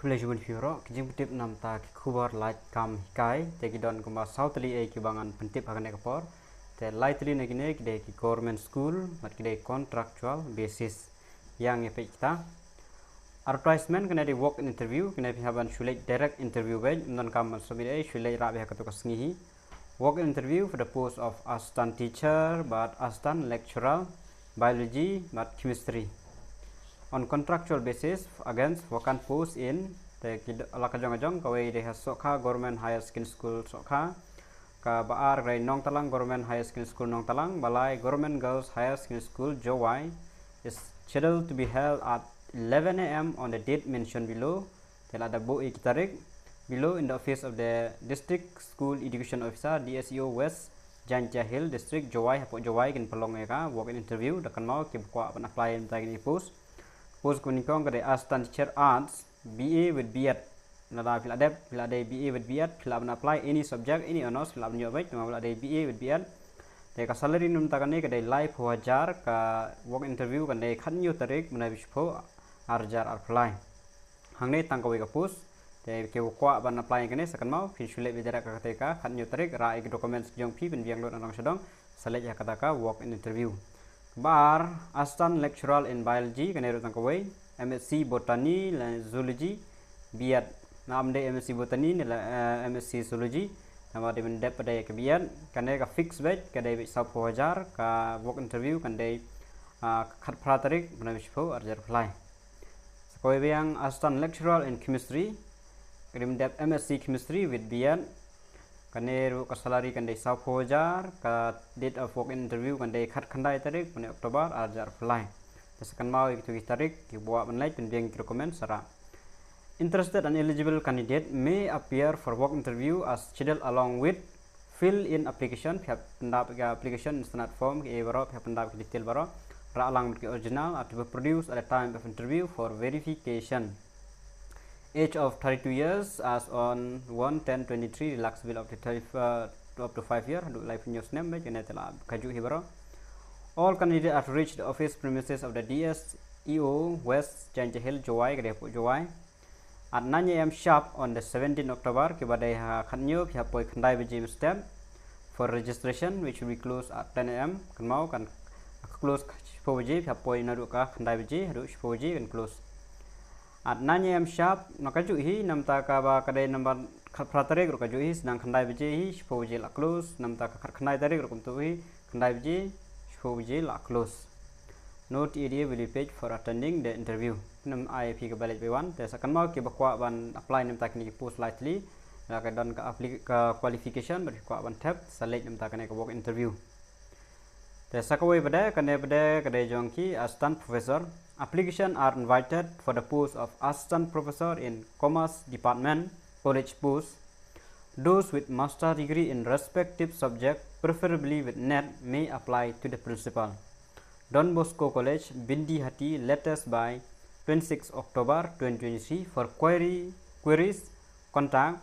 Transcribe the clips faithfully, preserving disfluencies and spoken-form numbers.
Khublei shibun phi baroh. Ki jingpyntip namta ki khubor lait kam hikai, te ki don kumba saw tylli eh kiba ngan pyntip ha kane ka por. Te lai tylli na kine ki dei ki government school bad ki dei contractual basis. Ïa ngi peit kita. Advertisement, kane dei walk-in interview, kane phi hap ban shu leit direct interview beit, ym don kam ban submit eh, shu leit rah beit ha katu ka sngi hi. Walk-in interview for the post of assistant teacher bad assistant lecturer, biology bad chemistry, on contractual basis against vacant post in, te ki do-, la ka jong ka jong, kawei dei ha Sohkha Government Higher Secondary School Sohkha, kaba ar ka dei Nongtalang Government Higher Secondary School Nongtalang, ba lai Government Girls Higher Secondary School Jowai, is scheduled to be held at eleven a m on the date mentioned below. Te la da buh ïa ki tarik below in the office of the District School Education Officer, D S E O, West Jaintia Hills District, Jowai, hapoh Jowai kin pynlong ïa ka walk-in interview. Da kynmaw kiba kwah ban apply mynta kine ki post. Post kaba nyngkong ka dei Assistant Teacher Arts, B A with B Ed. Lada phi la dep, phi la dei B A with B Ed, phi lah ban apply any subject, any honours, phi lah ban ïoh beit, namar phi la dei B A with B Ed. Te ka salary mynta kane ka dei laiphew hajar, ka walk interview kan dei khathynñiew tarik bnai ba shiphew, ar hajar arphew lai. Hangne tang kawei ka post. Te kiba kwah ban apply kane sa kynmaw, phin shu leit beit direct ha katei ka khathynñiew tarik, rah ïa ki documents ki jong phi, pynbiang lut na dong sha dong, sa leit ha kata ka walk-in interview. Kaba ar, Assistant Lecturer in Biology, kane ruh tang kawei, M Sc Botany la Zoology, B Ed. Namar ym dei M Sc Botany ne la, eh, M Sc Zoology, namar dei ban dep pat ïa ka B Ed, kane ka fix beit, ka dei beit sawphew hajar, ka walk interview kan dei, ah, khatphra tarik bnai ba shiphew, ar hajar arphew lai. Sa kawei biang, Assistant Lecturer in Chemistry, ka dei ban dep M Sc Chemistry with B Ed. Kane ruh ka salary kan dei sawphew hajar, ka date of walk-in interview kan dei khatkhyndai tarik bnai October, ar hajar arphew lai. Te sa kynmaw ïa kitu ki tarik, kiba kwah ban leit, pynbiang ki documents sa rah. Interested and eligible candidate may appear for walk interview as scheduled along with fill in application, phi hap pyndap ïa ka application, isyndap form, kiei baroh, phi hap pyndap ïa ki detail baroh. Rah lang bad ki original, are to be produced at the time of interview for verification. Age of thirty-two years as on one ten twenty-three, relaxable up to thirty, uh, up to five year, haduh laiphew hynñiew snem, beit kane te la kajuh hi baroh. All candidates are to reach the office premises of the D S E O West Jaintia Hills, Jowai, ka dei hapoh Jowai, at nine a m sharp on the seventeenth October, kiba dei ha khathynñiew, phi hap poi khyndai baje mynstep, for registration, which will be closed at ten a m. Kynmaw kan close shiphew baje, phi hap poi naduh ka khyndai baje haduh shiphew baje kan close. At nine a m sharp, na kajuh hi, namta kaba ka dei nambar khatphra tarik ruh kajuh hi, sdang khyndai baje hi, shiphew baje la close, namta ka khatkhyndai tarik ruh kumtu hi, khyndai baje, shiphew baje la close. No T A D A will be paid for attending the interview. Ngam ai phi kaba leit bad wan, te sa kynmaw kiba kwah ban apply namta kine ki post lai tylli, la ka don ka appli-, ka qualification, bad phi kwah ban thep, sa leit namta kane ka walk interview. Te sa kawei pat de, kane pat de ka dei jong ki Assistant Professor. Application are invited for the post of Assistant Professor in Commerce Department, College Post. Those with master degree in respective subject, preferably with NET, may apply to the principal, Don Bosco College, Byndihati, latest by twenty-six October twenty twenty-three. For query, queries, contact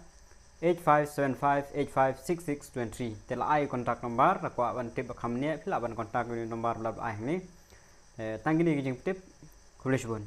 eight five seven five eight five six six twenty-three. Te la ai contact number, la kwah ban tip ba kham ne, phi lah ban contact ïa u number ba la ai hangne. Eh, tang kine ki jingpyntip, khublei shibun.